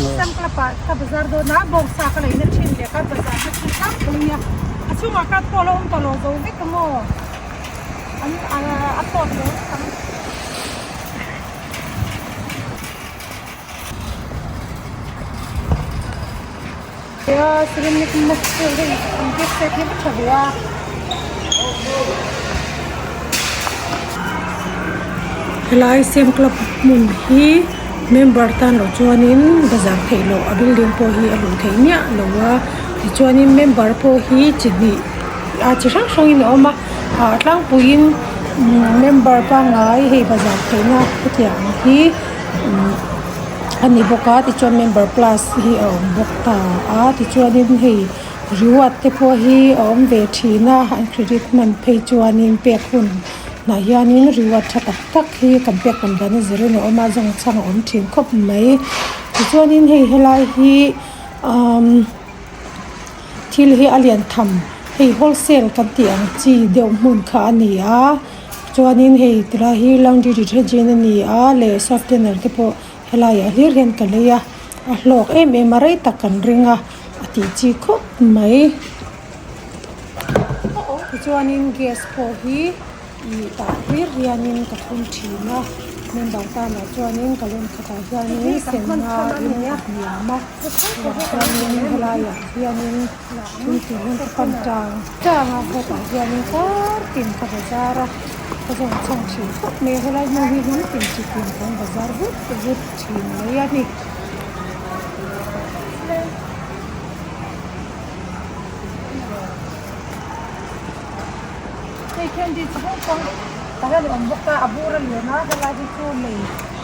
Sam Club ah ka bazar dawn a, bawngsa ka leina thin leh ka bazar na thin tlangpui nia. A chhungah khan pawh a lo awm tawh lo zo vek a maw? An a tawt lo vek ang. Tia ceramic mug vel hei an gift set hi va tha ve a. Helai Siam Club hmun hi member tan loh chuanin bazar theih loh a building pawh hi a luh theih miah lo a tichuanin member pawh hi chi hnih a chi hrang hrangin a awm a ah tlangpuiin member pangngai hei bazar theihna hetiang ang hi umm. A ni bawk a tichuan member plus hi a awm bawk ta a tichuanin hei reward te pawh hi a awm ve thin a an credit hman phei chuanin pek hun hnah hianin reward tha tak tak hi kan pek awm dan a zirin a awm a zawngchhang a awm thin khawp mai tichuanin hei helai hi umm thil hi a lian tham hei wholesale kan tih ang chi deuh hmun kha a ni a. Chuanin hei tilai hi laundry detergent a ni a leh softener te pawh helaiah hlir hian ka lei a a hlawk em em a rei tak kan ring a a tih chi khawp mai. Tichuanin gas pawh hi ih tah hlir hianin ka thun thin a member tanah chuanin ka lawm khatah hianin senna in a hniam a chuanin helaiah hianin thil tih hun ka pan tang tang a hetah hianin kar tin ka bazar a ka zawng chhang thin khawp mai a helai hmun hi hnam tin chi tin kan bazar vut vut thin mai a ni. Hei candy chi hrang hrang tah hian a awm bawk a a bur a lian a helai hi chu lei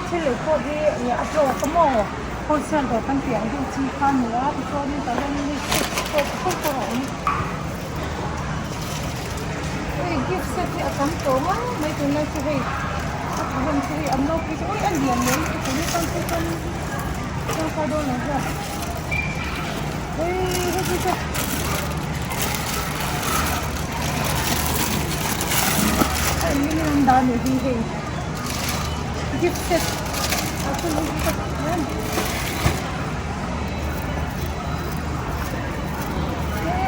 thil lei pawh hi ih a hlawk a maw wholesale dawr kan tih ang deuh chi kha a ni a tichuanin tah hian hei fruits pawh chi hrang hrang a awm hei gift set hi a tam tawh ngang mai tunlai chu hei a tha hlawm chu hei an lo phei chu ui a lian mai lutuk a ni chuan phei chuan tangkai dawn lo hian ui hei hi chu. Gift set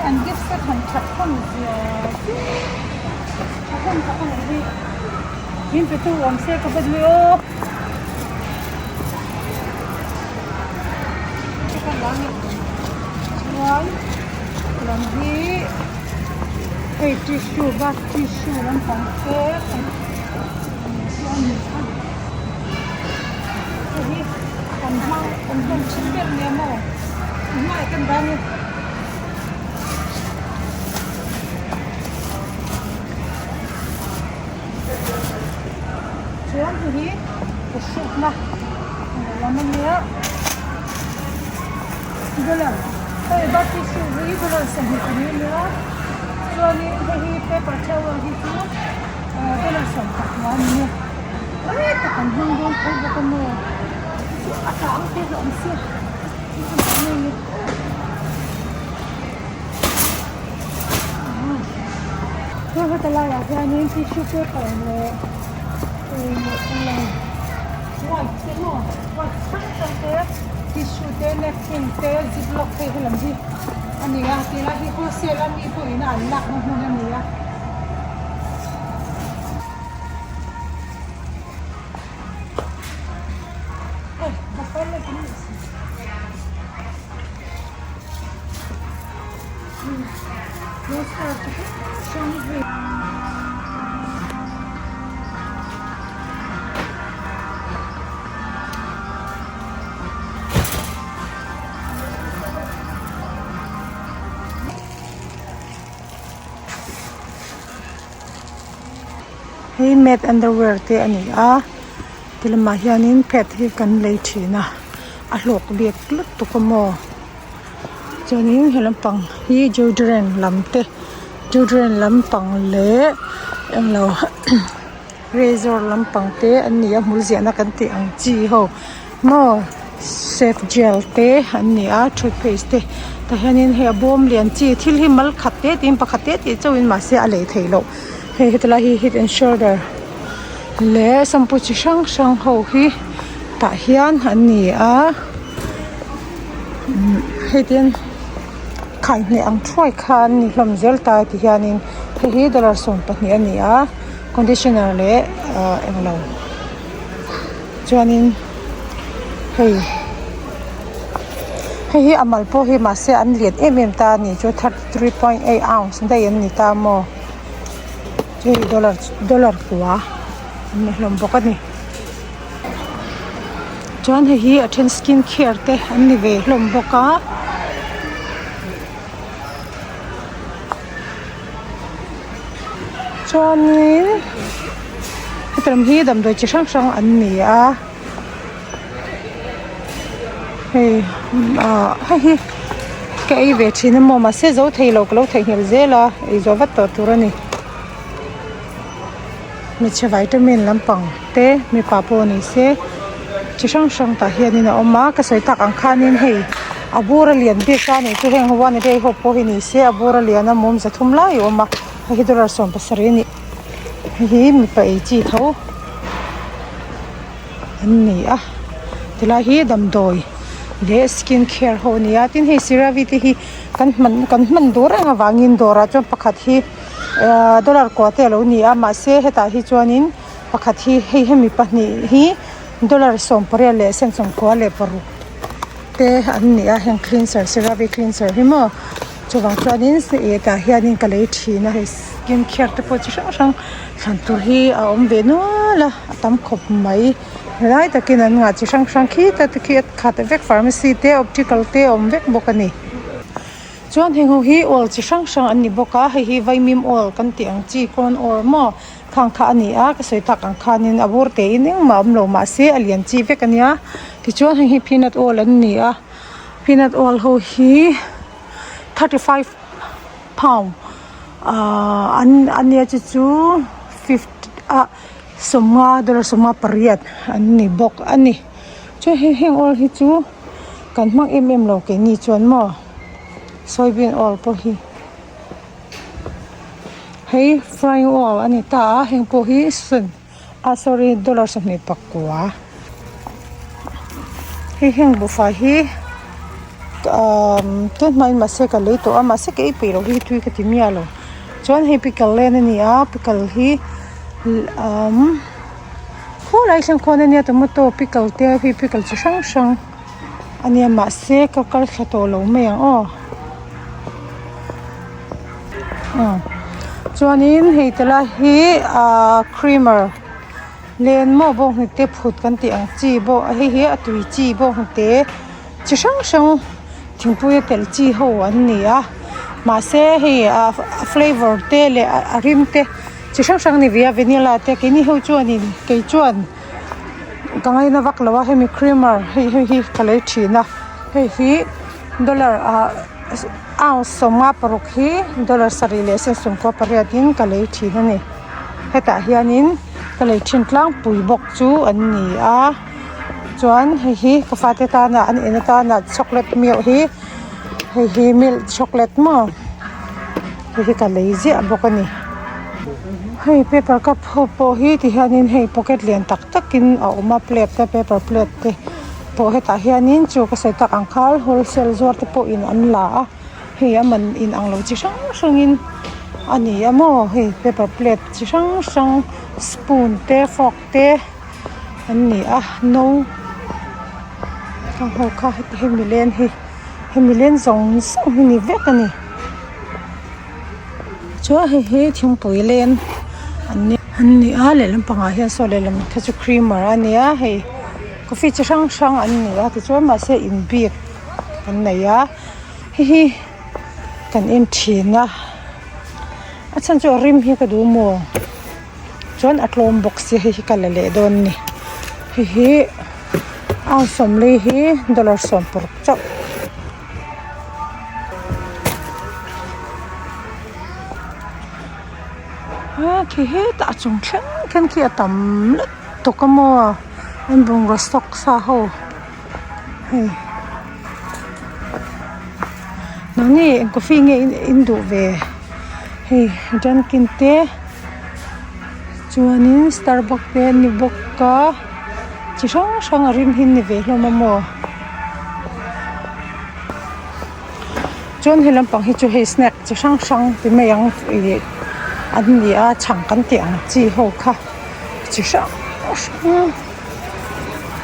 an gift set han that hlawm zia hi tha hlawm tak a nih hi min pe tu awm se ka va duh e aw. Chuan lam hi hei tissue bath tissue lampang te a ni a hei hi kan hmang kan hman thin ber nia maw a hmaah kan dah a ni. Chuan hei hi ka hrukna lam a nia dollar hei bath tissue hi dollar sawmhnih pahnih a nia chuanin hei hi paper towel hi chu dollar sawmpakua a ni a rei tak an hmang dawn tho bawk a maw chu a tah ang te hlawm sia Chuan heta laiah hianin tissue paper leh eng white te maw white chi hrang hrang te tissue te napkin te ziplock te helam hi a ni a tilai hi wholesale a mi pawhin a an lakna hmun a ni a. Hei mat underwear te a ni a ti lamah hianin pad hi kan lei thin a a hlawk bik lutuk a maw chuanin he lampang hi deodorant lam te deodorant lampang leh englo razor lampang te an ni a hmul ziahna kan tih ang chi ho maw shave gel te an ni a toothpaste te tah hianin hei a bawm lian chi thil hi mal khat te te in pakhat te te chauhin mahse a lei theih loh hei heti lai hi head and shoulder leh shampoo chi hrang hrang ho hi tah hian an ni a. Hei tin khaihne ang thuai kha an ni hlawm zel ta ti hianin hei hi dollar 12 a ni a conditioner leh ah englo chuanin hei hei hi a mal pawh hi mahse an lian em em ta a ni chu 33.8 ounce daih an ni ta maw hei dollar dollar kua an ni hlawm bawk a ni. Chuan hei hi a then skin care te an ni ve hlawm bawk a. Chuanin heti lam hi damdawi chi hrang hrang an ni a hei ah hei hi ka ei ve thin a maw mahse zo thei lo ka lo theihnghilh zel a ei zawh vat tawh tur a ni. Hmeichhe vitamin lampang te mipa pawh ni se chi hrang hrang tah hianin a awm a ka sawi tak ang khanin hei a bur a lian bik a nih chu heng ho a ni te ho pawh hi ni se a bur a lian a mum 300 lai a awm a hei hi dollar 17 a ni hei hi mipa ei chi tho an ni a tilai hi damdawi leh skin care ho a ni a tin hei ceravi te hi kan hman kan hman duh reng avangin dawrah chuan pakhat hi. Ahh dollar kua te alo ni a mahse hetah hi chuanin pakhat hi hei hemi pahnih hi dollar 18 leh cent 96 te an ni a heng cleanser cerave cleanser hi maw chuvang chuanin ih tah hianin ka lei thin a hei skin care te pawh chi hrang hrang thlan tur hi a awm ve nual a a tam khawp mai helai takin an ngah chi hrang hrang khita te khi a khat vek pharmacy te optical te a awm vek bawk a ni. Chuan heng ho hi oil chi hrang hrang an ni bawk a hei hi vaimim oil kan tih ang chi corn oil maw khang kha a ni a ka sawi tak ang khanin a bur te in engmah a awm lo mahse a lian chi vek a nia tichuan heng hi peanut oil an ni a peanut oil ho hi 35 pound ahh an a nia chu chu fifty ah 50 dollar 58 an ni bawk a ni chuan hei heng oil hi chu. Kan hmang em em lo keini chuan maw soybean oil pawh hi hei frying oil a ni ta a heng pawh hi sawn ah sorry dollar 29 hei heng buhfai hi ahh tun hmain mahse ka lei tawh a mahse ka ei peih loh hi tui ka ti miah lo chuan hei pickle len a ni a pickle hi umm. Khulai thleng khawn ania tomato pickle te hei pickle chi hrang hrang ania mahse ka kal thla tawh lo mai ang aw aw chuanin hei ti lai hi ahh creamer len maw bawnghnute phut kan tih ang chi pawh hei hi a tui chi bawnghnute chi hrang hrang thingpui a telh chi ho an ni a mahse hei a flavour te leh a rim te. Chi hrang hrang ni ve a vanilla te keini ho chuanin kei chuan ka ngaina vak lo a hemi creamer hei hei hi ka lei thin a hei hi dollar ah ounce 56 hi dollar sarih leh sen 98 in ka lei thin a ni hetah hianin ka lei thin tlangpui bawk chu an ni a chuan hei hi ka fate tana an en atana chocolate milk hi hei hi milk chocolate maw. Hei hi ka lei ziah bawk a ni hei paper cup ho pawh hi ti hianin hei pocket lian tak takin a awm a plate te paper plate te pawh hetah hianin chu ka sawi tak ang khan wholesale zuar te pawhin an la a hei a man in ang lo chi hrang hrangin a ni a maw hei paper plate chi hrang hrang spoon te fork te an ni a no khang ho kha hemi len hi. Hemi len zawng zawng hi ni vek a ni chuan hei hi thingpui len an ni a lehlam pangah hian saw lehlam kha chu creamer a nia hei coffee chi hrang hrang an ni a tichuan mahse in bik an nei a hei hi kan en thin a a chhan chu a rim hi ka duh maw chuan a tlawm bawk sia hei hi ka la leh dawn a ni hei hi. A sawmli hi dollar 16 chauh. A khi hetah a chung thleng khan khi a tam lutuk a maw an bungraw stock sa ho hei nangni eng coffee nge in duh ve hei dunkin te chuanin starbucks te an ni bawk a. Chi hrang hrang a rim hi ni ve hlawm a maw? Chuan he lampang hi chu hei snack chi hrang hrang ti mai ang ih an ni a chhang kan tih ang chi ho kha chi hrang hrang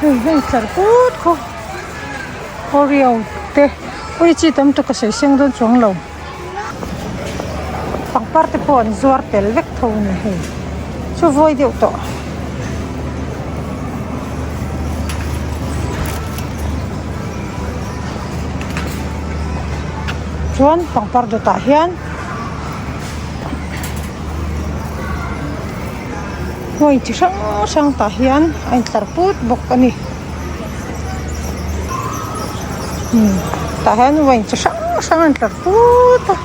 hei hei tlar put khaw oreo te ui chi tam tak ka sawi seng dawn chuang lo pangpar te pawh an zuar tel vek tho a ni hei chu vawi deuh tawh. Chuan pangpar dawtah hian hmawlh chi hrang hrang tah hian a intlar put bawk a ni umm tah hian wine chi hrang hrang a intlar put a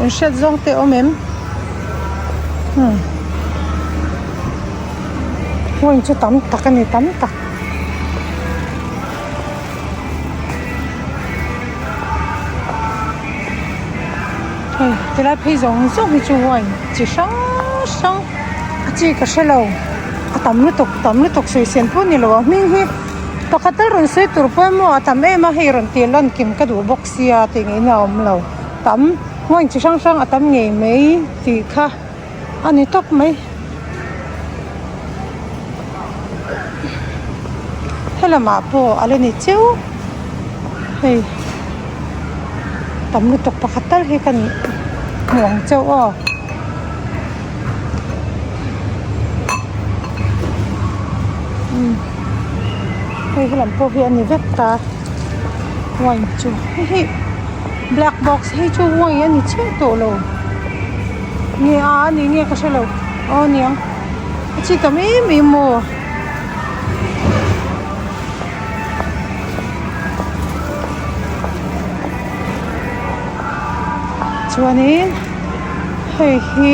in hriat zawng te a awm em umm wine chu tam tak a ni tam tak. Hei tilai phei zawng zawng hi chu wine chi hrang hrang a chi ka hre lo a tam lutuk tam lutuk sawisel pawh a ni lo a hming hi pakhat tal rawn sawi tur pawh emaw a tam em a hei rawn tih lan kim ka duh bawk sia tih ngaihna a awm lo tam wine chi hrang hrang a tam ngei mai tih kha a ni tawp mai. Helamah pawh a la ni cheu hei tam lutuk pakhat tal hi kan hmu ang chauh aw. Umm hei helam pawh hi a ni vek ta wine chu hei hi black box hei chu wine a ni chiah tawh lo. Nge a a ni nge ka hre lo aw niang a chi ta mai mai maw. Chuanin hei hi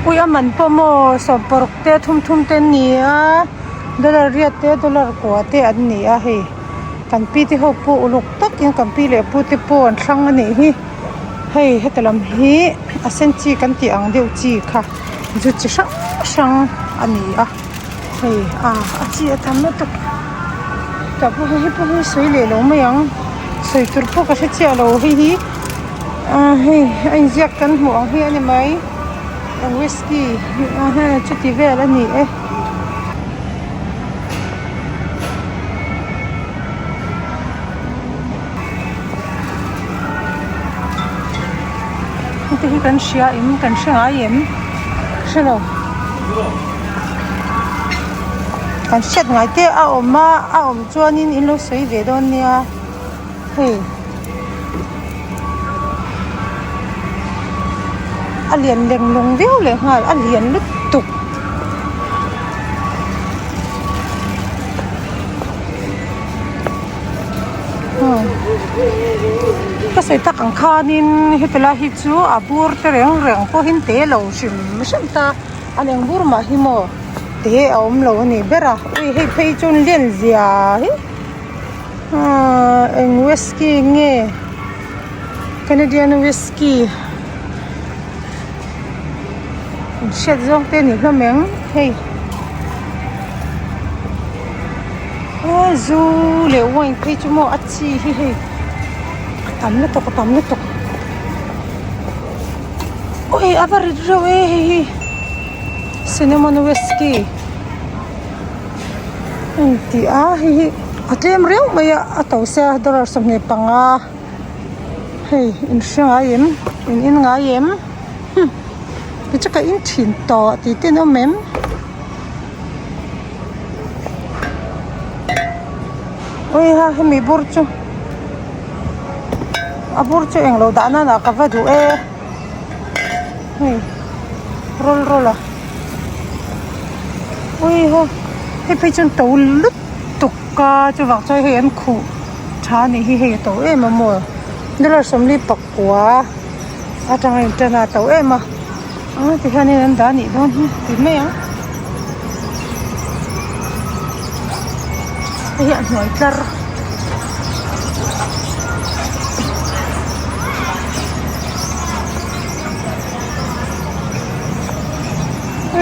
Ui a man pawh maw sawmparuk te thum thum te an ni a dollar riat te dollar kua te an ni a hei kan pi te ho pawh uluk takin kan pi leh pu te pawh an hrang a nih hi hei heti lam hi a sen chi kan tih ang deuh chi kha zu chi hrang hrang a ni a hei ah a chi a tam lutuk tah pawh hei pawh hi sawi leh lo mai ang sawi tur pawh ka hre chiah lo hei hi. Ah hei a inziak kan hmuh ang hi a ni mai whisky chuti vel a ni e. Heti hi kan hria em kan hre ngai em hre lo kan hriat ngai te a awm a a awm chuanin in lo sawi ve dawn nia. Hei a lian leng lawng viau leh nghal a lian lutuk. Ka sawi tak ang khanin heti lai hi chu a bur te reng reng pawhin te lo hrim hrim ta a eng bur mah hi maw te a awm lo a ni ber a ui hei phei chu an len zia hi. Ahh eng whisky nge canadian whisky an hriat zawng te a ni hlawm em hei aw zu leh wine phei chu maw a chi hi hei a tam lutuk a tam lutuk awi a va rit reuh e hei hi cinnamon whisky. Heng tih a hei hi a tlem riau mai a a to sia dollar 25 hei in hre ngai em in in ngai em hmm ti chu ka in thin tawh tih te an awm em ui ha hemi bur chu a bur chu englo dah nan ah ka va duh e hei rawl rawl a. Ui haw hei phei chuan to lutuk a chuvang chuan hei an khuh tha a nih hi hei a to em a maw dollar 44 atanga in tan a a to em a ah tihianin an dah a nih dawn hi ti mai ang hei hi a hnuai tlar.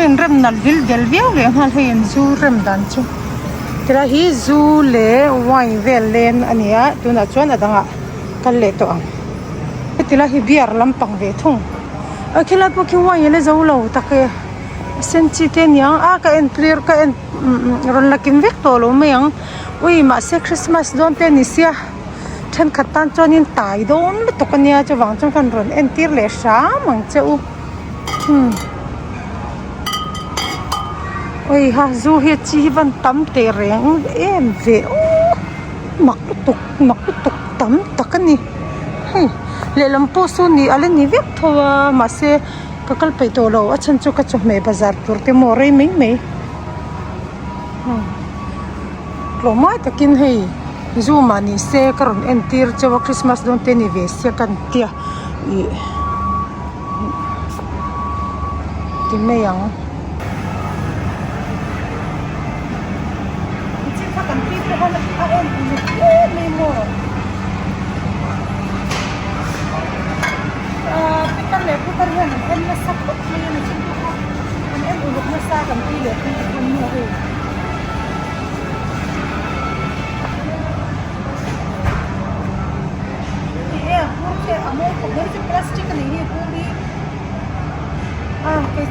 Hei an rem nalh vil del viau leh nghal hei an zu rem dan chu tilai hi zu leh wine vel lem a ni a tunah chuan a dangah kal leh tawh ang heti lai hi beer lampang ve thung a khilai pawh khi wine a la zo lo tak e a sen chi te aniang a ka en clear ka en rawn la kim vek tawh lo mai ang ui mahse christmas dawn te a ni sia thenkhat tan chuanin tai dawn lutuk a nia chuvang chuan ka rawn entir leh hram ang che u. Umm ui ha zu hi chi hi van tam teh reng em ve aw mak lutuk mak lutuk tam tak a ni hei lehlam pawh saw ni a la ni vek tho a mahse ka kal peih tawh lo a chhan chu ka chawhmeh bazar tur te maw rei mai mai tlawmngai takin hei zu mah ni se ka rawn entir cheu a christmas dawn te ni ve sia ka tia ih. Ti mai ang. Plastic a nih hi bur hi a kei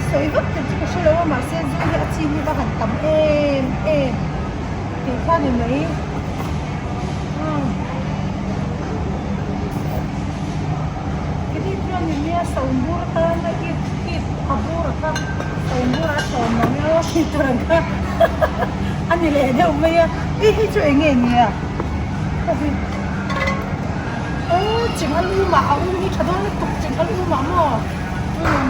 sawi vak tur chu ka hre lo a mahse zu hi a chin hi va han tam em em tih kha ni mai heti chuan ni nia sawmbur atana ip ip a bur a kha sawmbur a sawm ang emaw tih tur ang kha a ni leh deuh mai a hei hi chu eng nge ni a. Aw chingal um ah a um hi tha dawn lutuk chingal um ah maw umm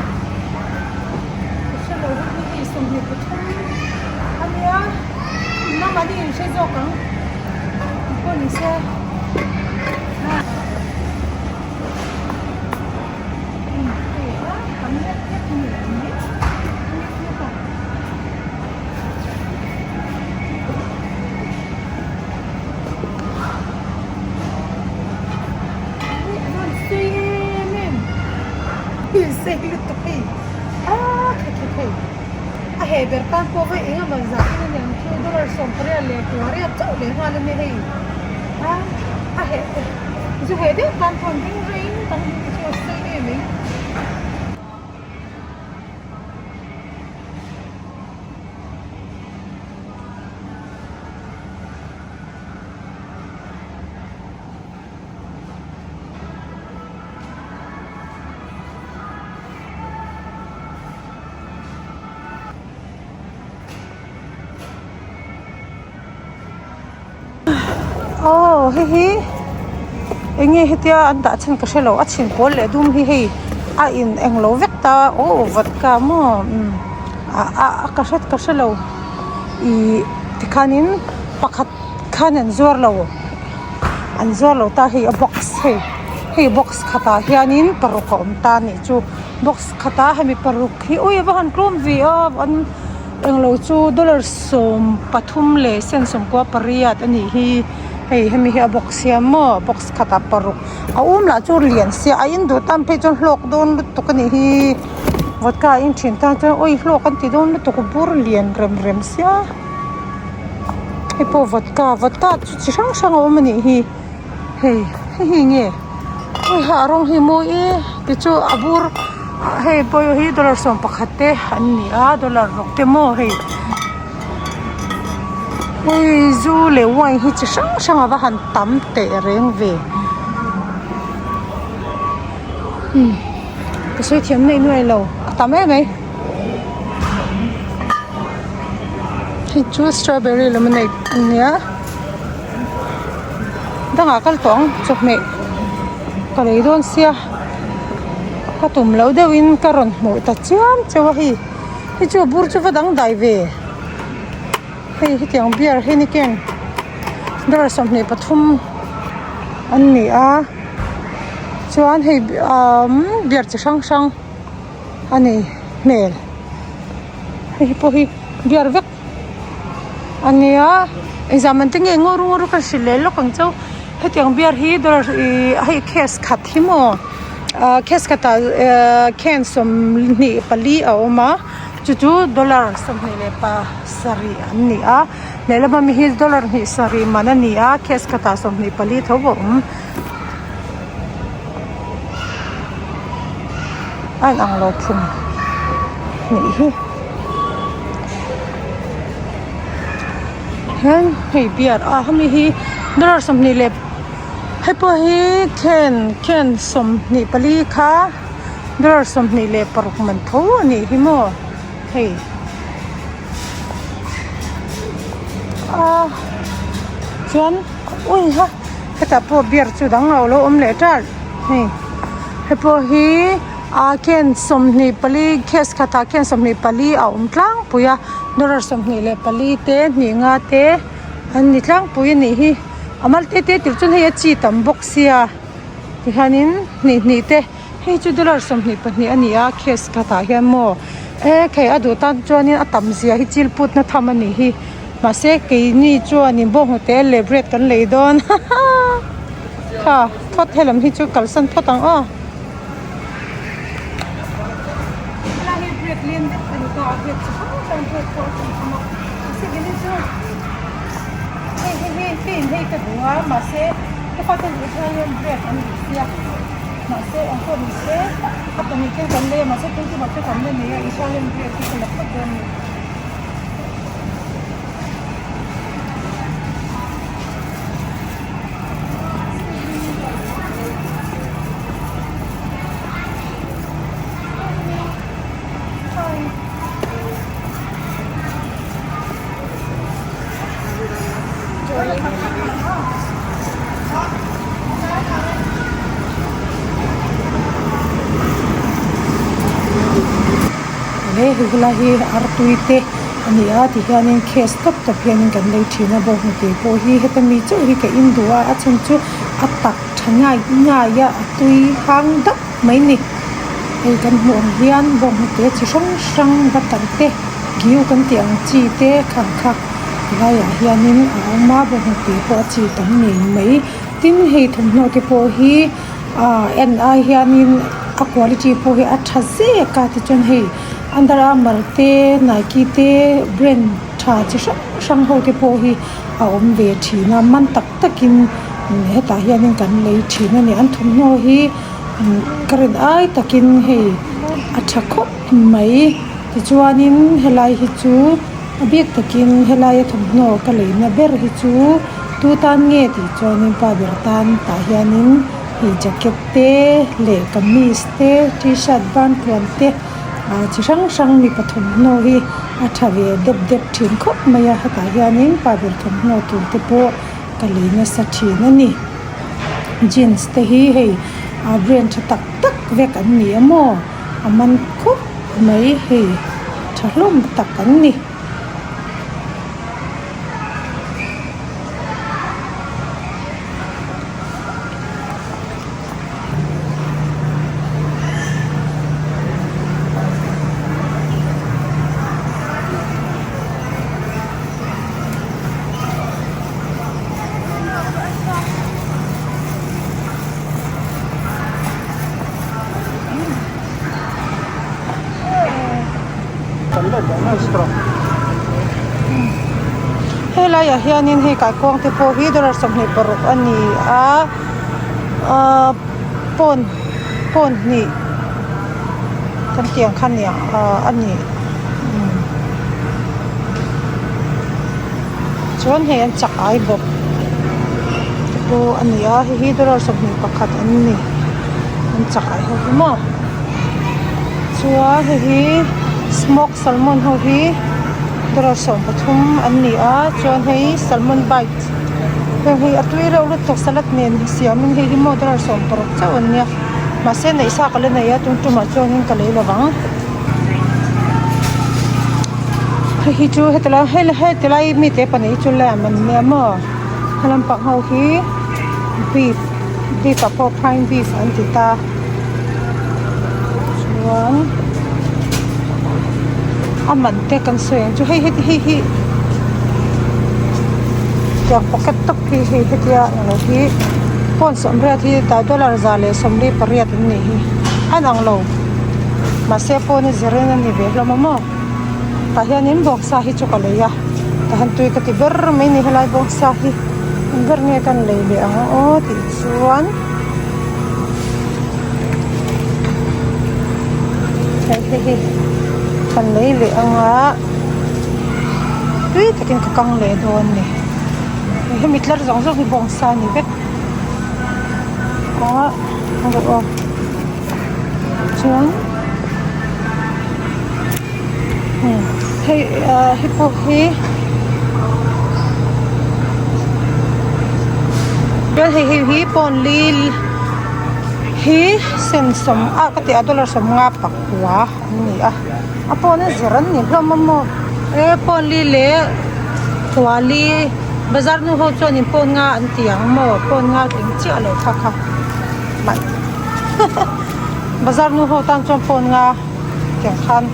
ka hre lo hi hei 23 ania nangmahni in hre zawk ang pawh ni se umm hei a tam hlek hlek a ni hlek hlek a. Sei lutuk hei ah khe khe khei a heh ber tan pawh vawi eng emaw zah in aniang chu dollar 18 leh 8 chauh leh nghal a nia hei a a heh zu heh deuh tan pawh an ding rei ngawt ang hei chu a sei em mai. Aw hei hi eng nge hetia an dah chhan ka hrelo a chhin pawl leh dum hi hei a in englo vek ta aw vodka maw umm ah ka hre ka hrelo ih tikhanin pakhat khan an zuar lo an zuar lo ta hei a box hei hei box khatah hianin paruk a awm ta a nih chu box khatah hemi paruk hi ui a va han tlawm ve a an englo chu dollar 13 leh sen 18 a nih hi hei hemi hi a box hian maw box khatah paruk a um lah chu lian sia a in duh tan phei chuan hlawk dawn lutuk a nih hi vodka a in thin tan chuan awi hlawk an ti dawn lutuk bur lian rem rem sia hei pawh vodka vodka chu chi hrang hrang a awm a nih hi hei hei hi eng nge hei ha a rawng hi mawi e tichu a bur hei pawh hi dollar 11 te an ni a dollar ruk te maw hei hei zu leh wine hi chi hrang hrang a va han tam teh reng ve umm ka sawi thiam nei nuai lo a tam em mai hei chu strawberry lemonade a nia dangah kal tawh ang chawhmeh ka lei dawn sia ka tum loh deuhin ka rawn hmuh ta chiam cheu a hei hei chu a bur chu va dangdai ve hei hetiang beer heineken dollar 23 an ni a chuan hei umm beer chi hrang hrang a ni hmel hei hi pawh hi beer vek a nia engzah man te nge ngaw ru ngaw ru ka hrilh leh lawk ang chauh hetiang beer hi dollar ihh hei case khat hi maw ah case khatah ehh can 24 a awm a. chu chu dollar 27 an ni a lehlam ami hi dollar hnih sarih man a ni a case khatah 24 tho a awm a inang lo thum nih hi hian hei beer a hemi hi dollar 20 leh hei pawh hi khen khen 24 kha dollar 26 man tho a nih hi maw hei a chuan ui ha hetah pawh beer chu dang lo lo awm leh ṭalh hei hei pawh hi ah khen 24 case khatah khen 24 a awm tlangpui a dollar 24 te hnih nga te an ni tlangpui a nih hi a mal te te tur chuan hei a chi tam bawk sia tihianin hnih hnih te. Hei chu dollar 22 a ni a case khatah hian maw e khei a duh tan chuanin a tam zia hi chil put na tham a nih hi mahse keini chuanin bawnghnute leh bread kan lei dawn haha kha phawt helam hi chu kalsan phawt ang aw. Helai hi bread lian deuh a ni ta a bread chi hrang hrang bread pawh a tam tham a mahse keini chu hei hei hei keiin hei ka duh a mahse ka fate duh chuan bread an duh sia. Mahse eng pawh ni se a pahnih khian kan lei a mahse tun tumah chu kan la nei a Italian bread hi ka la phawt dawn a ni. He helai hi artui te a ni a tihianin case tawp tawp hianin kan lei thin a bawnghnute pawh hi heta mi chauh hi ka in duh a a chhan chu a tak tha ngai ngai a a tui hang dap mai a ni hei kan hmuh ang hian bawnghnute chi hrang hrang butter te giu kan tih ang chi te khang kha helaiah hianin a awm a bawnghnute pawh a chi tam ngei mai tin hei thawmhnaw te pawh hi ah en ai hianin a quality pawh hi a tha zek a tichuan hei under armour te nike te brand tha chi hrang hrang ho te pawh hi a awm ve thin a man tak takin hetah hianin kan lei thin a ni an thawmhnaw hi ka rin ai takin hei a tha khawp mai tichuanin helai hi chu a bik takin helaia thawmhnaw ka leina ber hi chu tu tan nge tih chuanin pa ber tan tah hianin hei jacket te leh kamis te tshirt ban tluan te ah chi hrang hrang mipa thawmhnaw hi a tha ve dep dep thin khawp mai a hetah hianin pa ber thawmhnaw tur te pawh ka lei nasa thin a ni. Jeans te hi hei ah brand tha tak tak vek an ni a maw a man khup mai hei tha hlawm tak an ni. Helaiah hianin hei kaikuang te pawh hi dollar 26 a ni a ahh pawn pawn hnih kan tih ang kha a ni ahh a ni. Chuan hei an chak ai bawk te pawh a ni a hei hi dollar 21 an ni an chak ai ho hi maw chuan hei hi smoke salmon ho hi dollar 13 an ni a chuan hei salmon bite heng hi a tui reuh lutuk salad nen siamin hei hi maw dollar 16 chauh an nia mahse neih sa ka la nei a tum tumah chuanin ka lei lovang. Hei hi chu heti lai hei heti lai mite pahnih hi chu lamb an nia maw helam pang ho hi beef beef ah pawh prime beef an ti ta chuan a man te kan sawi ang chu hei heti hei hi tiang pocket tawp hi hei hetia englo hi pawn sawmriat hi tah dollar 148 an nih hi a inang lo. Mahse phone a zir in a ni ve hlawm a maw. Tah hianin bawngsa hi chu ka lei a tah hian tui ka ti ber mai a ni helai bawngsa hi eng ber nge kan lei leh ang aw tih chuan hei te hi kan lei leh ang a tui takin ka kang leh dawn a ni hemi tlar zawng zawng hi bawngsa a ni vek a rawh aw chuan hei ah hei pawh hi chuan hei hei hi pawn li hi sen sawm ah ka tih a dollar sawmnga pakua an ni a a pawn a zir an ni hlawm a maw e pawn li leh kua li bazar nu ho chuanin pawn nga an ti ang maw pawn nga tling chiah lo kha kha bazar nu ho tan chuan pawn nga tiang khan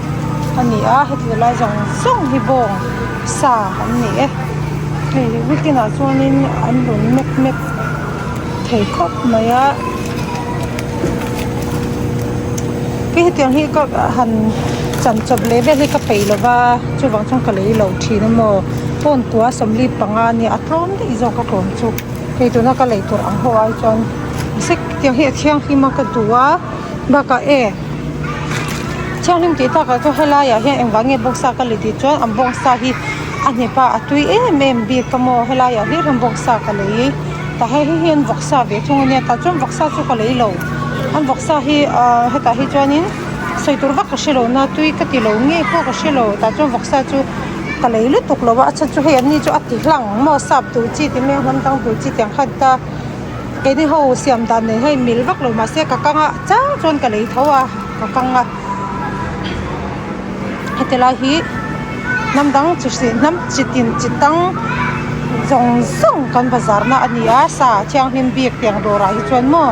a ni a heti lai zawng zawng hi bawng sa an ni e hei weekend ah chuanin an rawn mek mek thei khawp mai a kei hetiang hi ka han chan chawp leh vel hi ka peih lo va chuvang chuan ka lei lo thin a maw pawn kua sawmli panga a nia a tlawm daih zawk a tlawm chu hei tuna ka lei tur ang ho ai chuan mahse tiang hi a thianghlim a ka duh a bakah e thianghlim tih takah chuan helaiah hian engvang nge bawngsa ka lei tih chuan an bawngsa hi a hnep a a tui em em bik a maw helaiah hlir hian bawngsa ka lei tah hei hi an vawksa ve thung ania tah chuan vawksa chu ka lei lo an vawksa hi ahh hetah hi chuanin sawi tur vak ka hre lo na tui ka ti lo nge pawh ka hre lo tah chuan vawksa chu ka lei lutuk lo a a chhan chu hei an ni chu a ti hlang maw sap duh chi ti mai a hnam dang duh chi tiang khan ta. Keini ho siam dan nen hian mil vak lo mahse ka kang a chang chuan ka lei tho a ka kang a heti lai hi hnam dang chi hri hnam chi tin chi tang zawng zawng kan bazar na a ni a sa thianghlim bik tiang dawrah hi chuan maw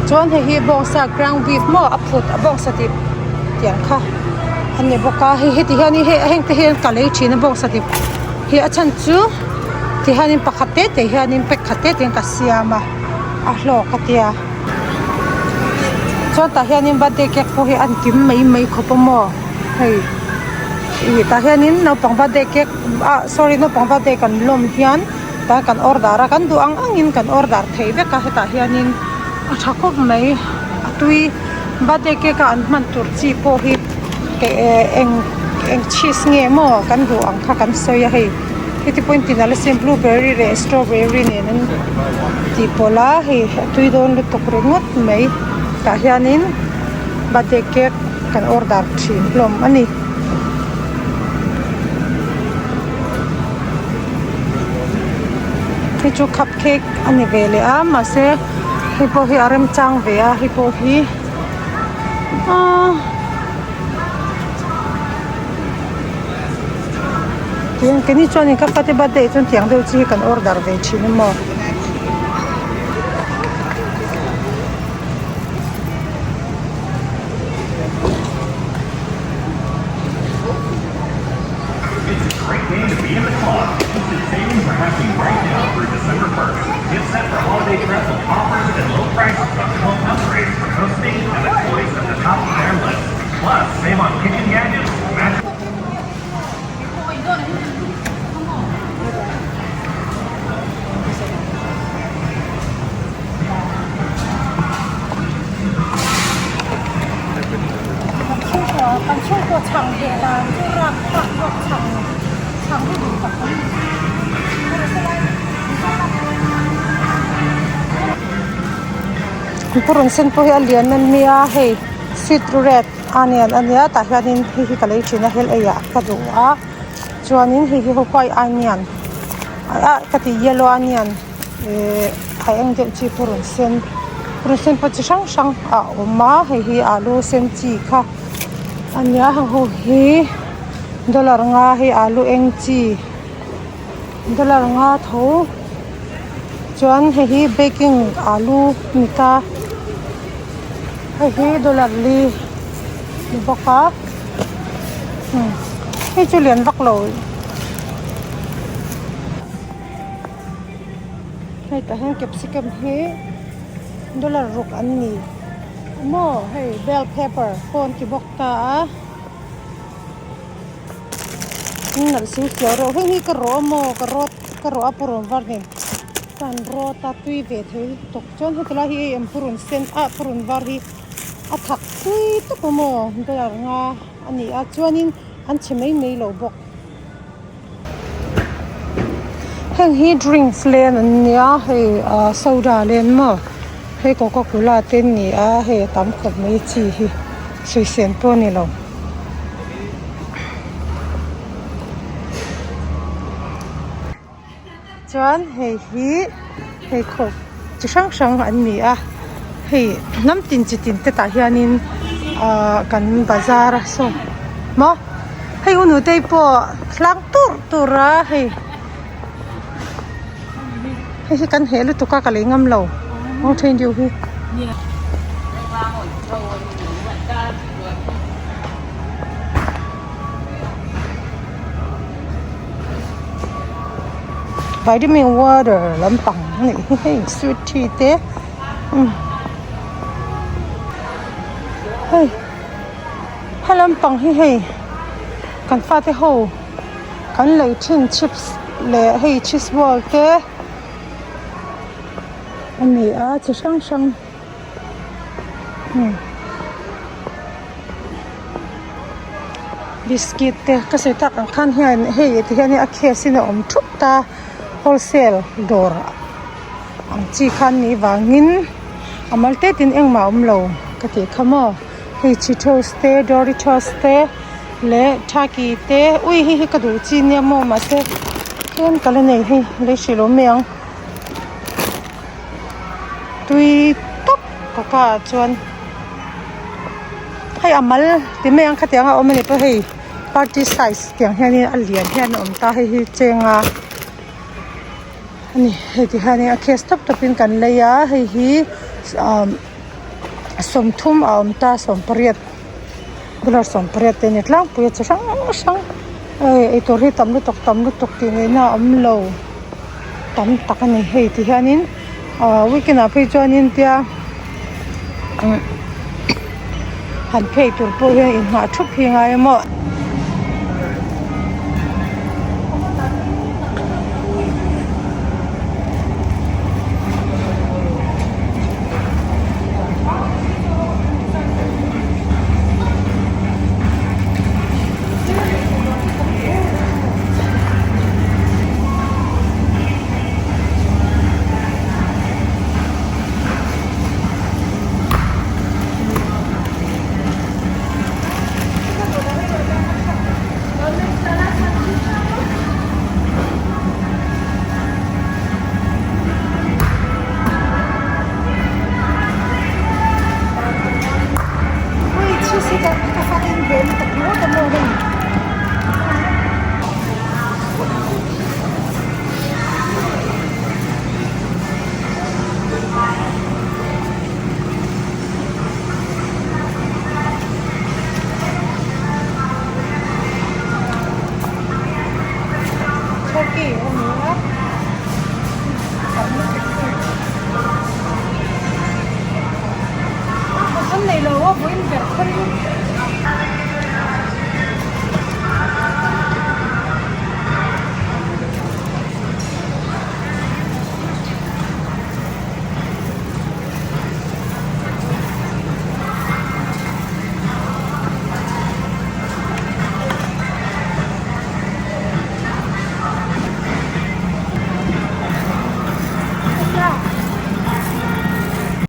chuan hei hi bawngsa ground beef maw a phut a bawngsa dip tiang kha a ni bawk a hei heti hian hei heng te hian ka lei thin a bawngsa dip hi a chhan chu. Tihianin pakhat te te hianin pack khat te tein ka siam a a hlawk a tia chuan tah hianin birthday cake pawh hi a kim mai mai khawp a maw hei ih tah hianin naupang birthday cake ah sorry naupang birthday kan lawm hian tah kan order a kan duh ang angin kan order thei vek a hetah hianin a tha khawp mai a tui birthday cake a an hman tur chi pawh hi eng eng cheese nge maw kan duh ang kha kan sawi a hei. Heti pawhin tinal a sin blueberry leh strawberry nen an tih pawlh a hei a tui dawn lutuk ringawt mai tah hianin birthday cake kan order thin hlawm a ni. Hei chu cup cake a ni ve leh a mahse hei pawh hi a remchang ve a hei pawh hi aaa. Tin keini chuanin ka fate birthday chuan tiang deuh chi hi kan order ve thin a maw. Kan chhungkaw chhang ve dan chu rapthlak zawk chhang chhang hi duh tak an ni. Purun sen pawh hi a lian a nia hei sweet red onion a nia tah hianin hei hi ka lei thin a hel ei ah ka duh a chuanin hei hi white onion ah ka ti yellow onion ihh a eng deuh chi purun sen purun sen pawh chi hrang hrang a awm a hei hi alu sen chi kha a nia heng ho hi dollar nga hei alu eng chi dollar nga tho chuan hei hi baking alu a ni ta. Hei hi dollar li ni bawk a hei chu lian vak lo hei tah hian capsicum hi dollar ruk an ni maw hei bell pepper pawh an ti bawk ta a. Hring nalh si fiau reuh heng hi ka rawh a maw ka rawt ka rawh a purun var nen chuan rawt a tui ve thei lutuk chuan heti lai hi hei an purun sen ah purun var hi a thak tui tawp a maw dollar nga a ni a chuanin an chhe mai mai lo bawk. Heng hi drinks len an nia hei ah soda len maw hei coca cola te an ni a hei a tam khawp mai chi hi sawisel pawh a ni lo. Chuan hei hi pheikhawk chi hrang hrang an ni a hei hnam tin chi tin te tah hianin ahh kan bazar a saw maw hei u nutei pawh hlang turh turh a hei hei hi kan heh lutuk a ka lei ngam lo mountain dew hi. Vitamin water lampang a nih hi hei sweet tea te umm hei he lampang hi hei kan fate ho kan lei thin chips leh hei cheese ball te a ni a chi hrang hrang umm. Biscuit te ka sawi tak ang khan hian hei ti hian a case in a awm thup ta wholesale dawr ang chi khan nih vangin a mal te tin engmah a awm lo ka tih kha maw hei cheetos te doritos te leh turkey te ui hei hi ka duh chi nia maw mahse tlem ka la nei hei lei hrih lo mai ang tui tawp ka ka ah chuan. Hei a mal ti mai ang khatiang a awm a ni pawh hei party size tiang hianin a lian hian a awm ta hei hi cheng a ani hei ti hianin a case tawp tawpin kan lei a hei hi ah sawmthum a awm ta sawmpariat dollar sawmpariat te a ni tlangpui a chi hrang hrang hei eitur hi tam lutuk tam lutuk tih ngaihna a awm lo tam tak a ni hei ti hianin ah weekend ah phei chuanin tia han phei tur pawh hian inhnah thup hi a ngai a maw. Turkey a ni a.